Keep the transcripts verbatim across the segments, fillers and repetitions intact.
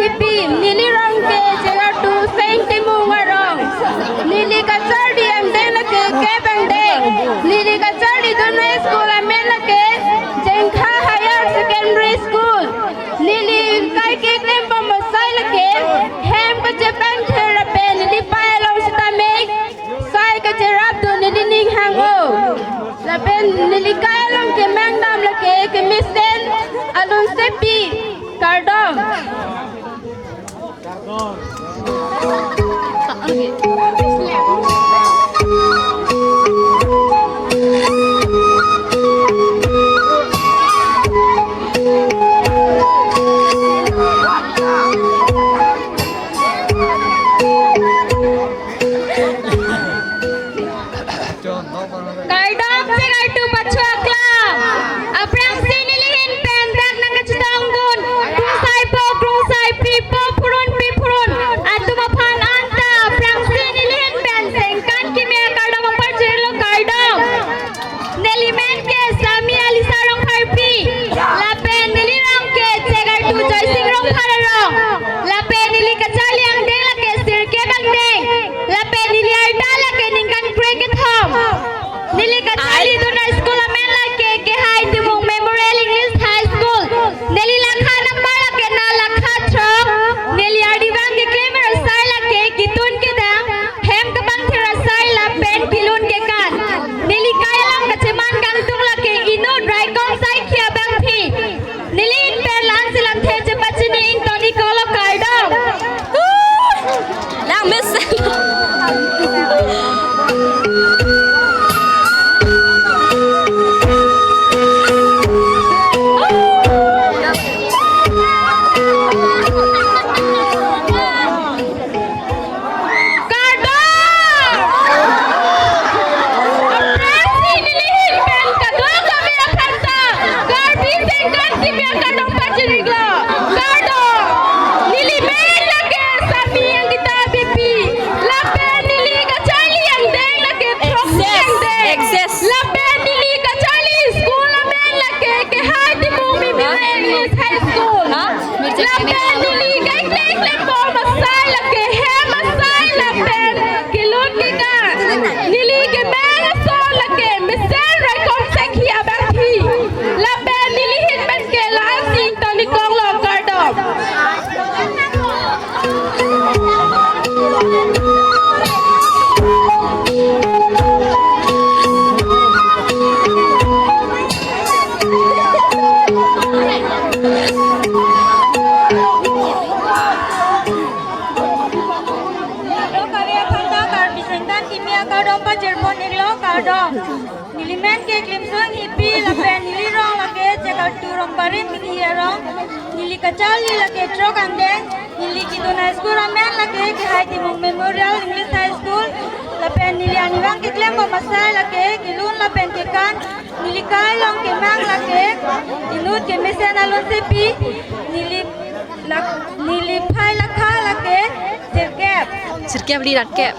Pi, neli rong ke Chekartu Seng Timung arong. Neli kacharli angdeng lake Kep angdeng. Neli kacharlidun a-school amen lake Jengkha Higher Secondary School. Neli kai keklembom asai lake hem kachepangther lapen neli pai along sitame sai kacherapdun neli ning hang-o. Lapen neli kai along kemang dam lake kemesen alun sepi, kardom. Kardom Chekartu Pacho Aklam. Aphrangsi nelihin pen dak nangkachetongdun krungsai po, krungsai pi po, phurun pi phurun atum aphan anta aphrangsi nelihin pen sengkan kimi akardom nangpajirlo, kardom. Neli men ke Sami Alisa Rongpharpi. Lapen neli rong ke Chekartu Joysing Rongphar arong. Lapen neli kacharli angdeng lake Sirkep angdeng. Lapen neli arta lake ningkan krekethom. Neli kacharlidun a-school amen lake Kehai Timung Memorial English High School. Neli lakha number lake na lakha throk. Neli arnivang keklem asai lake ketun kedang, hem kapangther asai lapen kelun kekan. Neli kai along kacheman kangtung lake inut raikom saikhi abangphi. Nelihin pen la-ansi lamthe chepachini ingtoniklo, kardom. Lang mes. Kardom! Aphrangsi nelihin pen kadokave aphanta Karbi Sengkan Kimi akardom pajirlo. Kardom! Neli men lake Sami Angita Beypi. Lapen neli kacharli angdeng lake Throksi Access, angdeng. Access. Lapen neli kacharli school amen lake Kehai Timung Memorial English High School. Lapen neli kaikleng klembom asai lake hem asai lapen kelun kekan. Neli kemang ason lake mesen raikom saikhi abangphi. Lapen nelihin pen ke la-ansi ingtoniklo, kardom. Kadokave aphanta Karbi Sengkan Kimi akardom pajirpon iklo, kardom. Neli men ke Klimsong Inghipi lapen neli rong lake Chekartu Rongbari Minghi arong. Neli kacharli lake throk angdeng. Neli kedun a-school amen lake Kehai Timung Memorial English High School. Lapen neli arnivang keklembom asai lake kelun lapen kekan. Neli kai along kemang lake inut kemesen alun sepi. Neli lak-, neli phai lakha lake sirkep. Sirkep ri ratkep.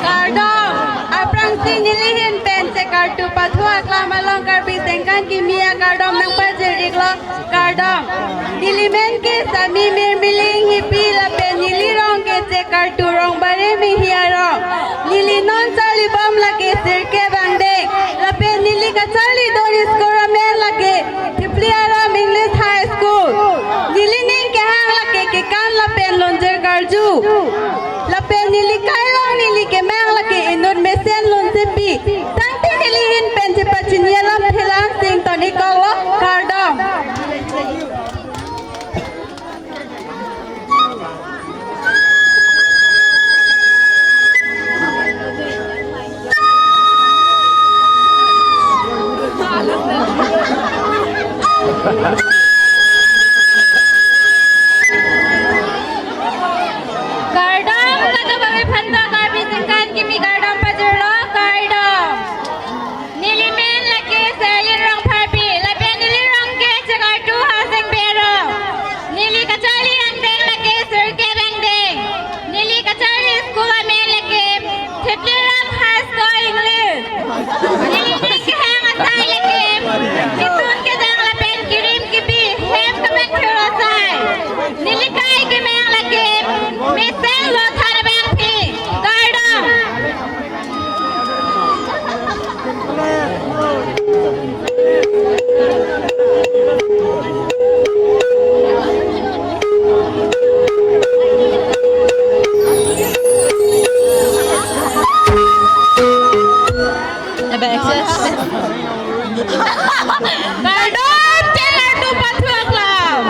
Kardom, aphrangsi nelihin pen Chekartu Pathu Aklam along Karbi Sengkan Kimi akardom nangpajir iklo, kardom. Neli men ke Sami Mirmili Inghipi lapen neli rong ke Chekartu Rongbari Minghi arong. Neli non charlibom lake sirkep angdeng. Lapen neli kacharlidun school amen lake Thipli Aram English High School. Neli ning kehang lake kekan lapen lunjir karju. Lapen neli kai along neli kemang lake inut mesen lun sepi. Tangte nelihin pen chepachini alam phelang sing toni konglo, kardom. Kardom, kadokave aphanta